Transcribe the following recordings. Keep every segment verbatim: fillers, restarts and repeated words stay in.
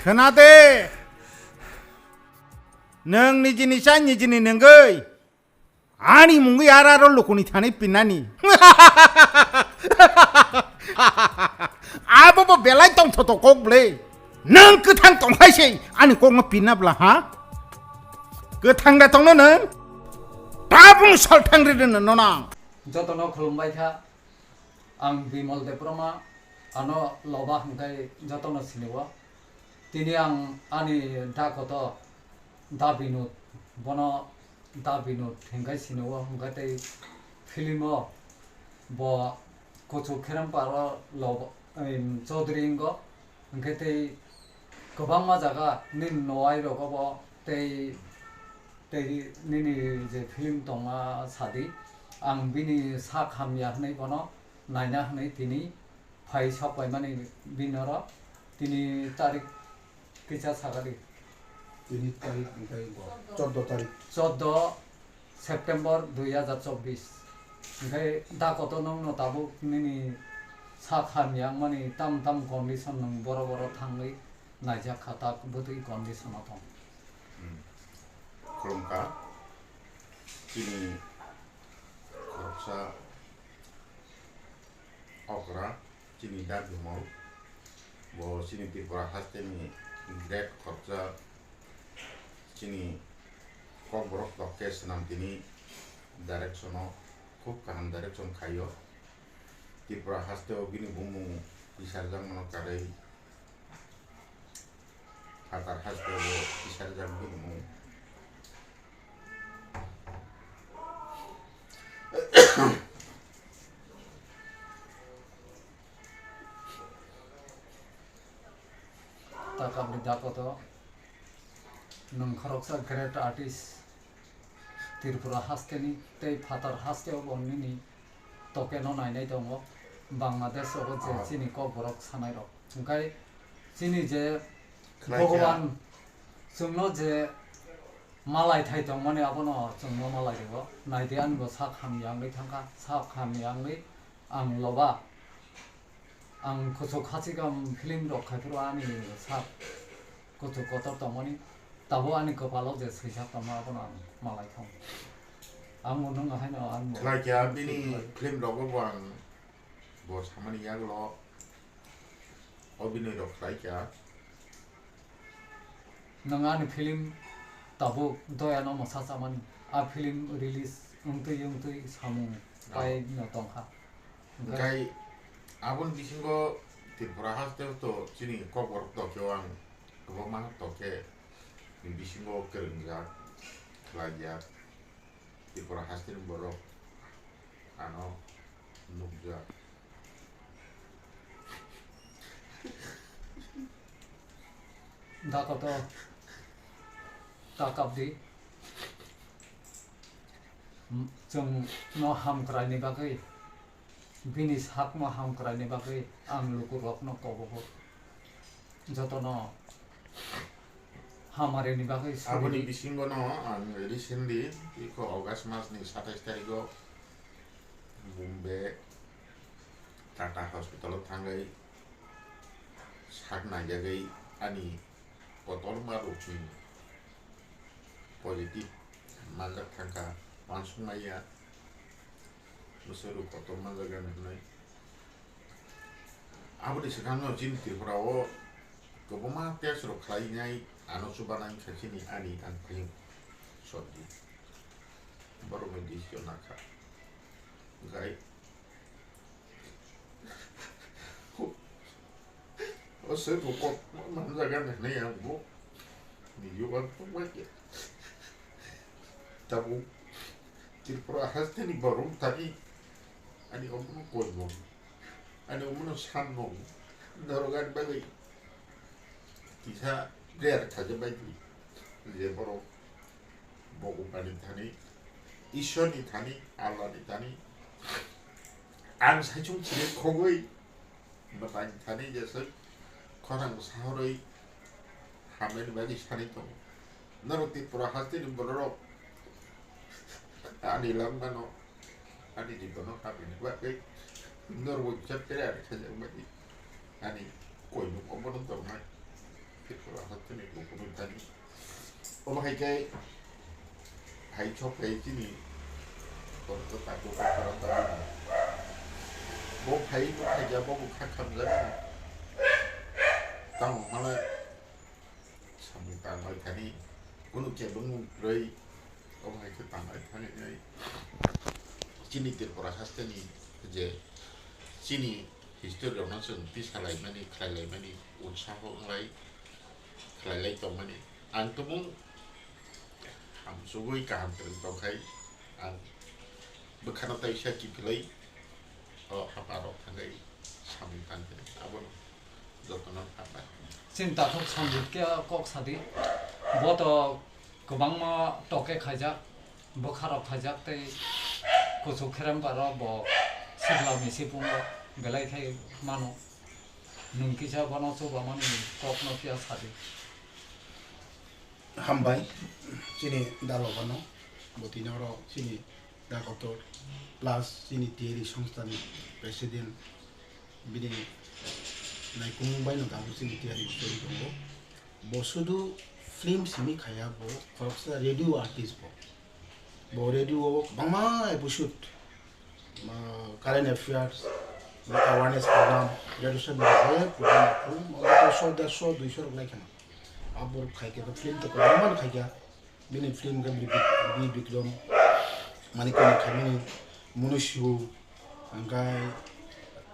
Khna de. Nwng nijini cha nijini nungwi. Ani mungwi ar aro lukuni thani pinani. Abo bo belai tongthoto kok ble. Nwng kwthang tongkhai se ani kokno pinna bla ha? Kwthang da tongno nwng? Tabung salthang ri rwno nonang. Jotono khulumbai kha. Ang Bimal Debbarma, ano Loba hwnkhe jotono sinio. Tini ang ani dakoto Da Binod, bono Da Binod hwnkhe sinio, hwnkhe tei film o bo Kuchuk Kheremparo Loba, em, Chaudhary wngo, hwnkhe tei kwbangma jaga nini nowai rogo bo tei, tei nini je film tongma sadi, ang bini sak hamya hwnwi bono naina hwnwi tini phai sok paimani bini oro tini tarik kisa sakadi. Tini tarik hwnkhe bo choddo tarik. Choddo September dui hajar chobbish. Hwnkhe dakoto nwngno tabuk nini sak hamya wngmani tam tam condition nwng boro boro thangwi naijak kha, tak bwtwi condition o tong. Hmm. Khulumkha chini khoroksa okra. Chini Da Bimal, bo chini Tripura hasteni great khoroksa, chini Kokborok tokke swnam tini direction o khub kaham direction khaio. Tripura hasteo bini bumung tisarjakmano karwi phatar hasteo bo tisarjak bini mung. Takabni dakoto nwng khoroksa great artist Tripura hasteni tei phatar hasteo bo nini tokeno nainai tongo Bangladesh rogo je chini Kokborok sanairok. Hwnkhe chini je Bhogoban chwngno je malai thai tongmani abono chwngno malai rio. Naidi ani bo sak hamya wngwi thangkha, sak hamya wngwi ang Loba. Ang kuchuk hachikam film rok khai phuru ani sak kuchuk kotor tongmani tabo ani kwpalo je swijak tongma abono ang malai thang. Ang bo nwng haino ang bo Khlai kya bini film rogo bo ang bo samani yagulo obinoi rok khlai kya. Nwng ani film tabuk Doya no mwsa chamani. A film release wngtwi wngtwi samung pai no tongkha. Hwnkhe aboni bisingo Tripura haste to chini Kokborok tokyo ang kwbangma tokhe bisingo kwrwngjak khlaijak. Tripura hasteni borok ano nukjak. Dakoto takabdi chwng no hamkraini bagwi. Bini sakno hamkraini bagwi ang lukurokno kobogo, jotono hamarini bagwi suri. Aboni bisingono ang recently iko August masni satais tarigo Bombay Tata Hospital-o thangwi sak naijagwi ani kotorma rokni positive manjak thangkha, uansukmaya. Bwswk rok kotor manjak gana hwnwi. Aboni swkangno chini Tripura o kwbangma test rok khlainai, ano chubanai wngkha chini ani ang phiyung sordi. Borokni decision nakha. Hwnkhe o swk rok kok manjak gana hwnwi ang bo video uansukmaya. Tabuk Tripura hasteni borok thani ani omono koimung, ani omono sanmung, norok ani bagwi kisa prayer khajabai di, je borok Bhogobani thani, Ishwarni thani, Allahni thani, ang saichung chini khogwi Mwtai thani jeswk khorang sahorwi hamnani bagwi sani tongo. Norok Tripura hasteni bororok ani langmano, ani jibono hamnani bagwi norok bo kisa prayer khajakmani ani koimung omono tongnai. Tripura Chini kuphuru thani. Omo hai khe hai chok phai chini borok khe takhuk khe khorang tangwi. Bo phai bo phaikha bo bo kha khamjak. Tamo hwnle samung tangwi thani kunu khe bumung kwrwi. Omo hai khe tangwi thani nai chini Tripura hasteni je chini history rokno chwng tisa laimani, khlai laimani, utsaho wnglai, khlai lai tongmani. Ang tumung hamsugwi kaham kwrwng tongkhai, ang bwkhano taisa kiphilwi o haparok thangwi samung tangkhe abono jotono hambai. Chini takhuk Sanjit khe kok sadi, bo to kwbangma toke khaijak, bwkharok khaijak tei kuchuk kherem paro bo sikla misi pungo belai khai mano. Nwng kisa bono chubamani kokno phiya sadi. Hambai, chini dalogano, bo tini oro chini dakotor, plus chini tiyari songstani president, bini naikumung baino dabu chini tiyari choli tongo. Bo sudu film simi khaya, bo khoroksa radio artist bo. Bo radio o kwbangma episode, ah, current affairs, awareness program, radio station je program, program, so derso, duiso rok lai kheno. Abo khai khe film to kwbangma khai kha. Bini film khe Bi-, Bi-, Bikram, Manikya ni khaimani, Munusio, hwnkhai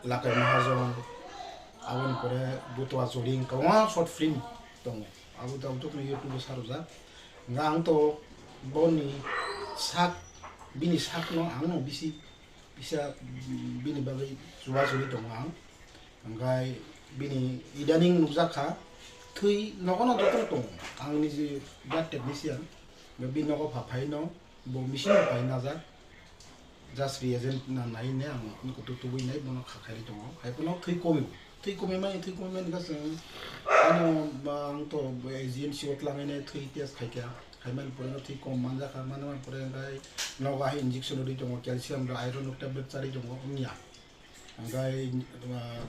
Lakai Mahajon, aboni pore Butwa Choring, kwbangma short film tongo. Abo tabuk tokni YouTube o sarojak. Hwnkhai ang to boni sak, bini sakno ang no bisi kisa, mm, bini bagwi chubachu tongo ang. Hwnkhai bini idaning nukjak kha, thwi nogo no jotono tongo. Ang niji blood technician, bini nogo pha phaino, bo machine bai phai najak. Just reagent na nai ne ang kutu tubui nai bono kha khairi tongo. Hai phano thwi komi, thwi komi mani, thwi komi mani kha chwng ano, ba, ang to G M C o twlangwi nai thwi test khai kha. Khaimani pore no thwi kom manjak kha, manmani pore hwnkhai nogo hai injection rwi tongo, calcium rok, iron rok tablet charwi tongo, wngya. Hwnkhai, ah,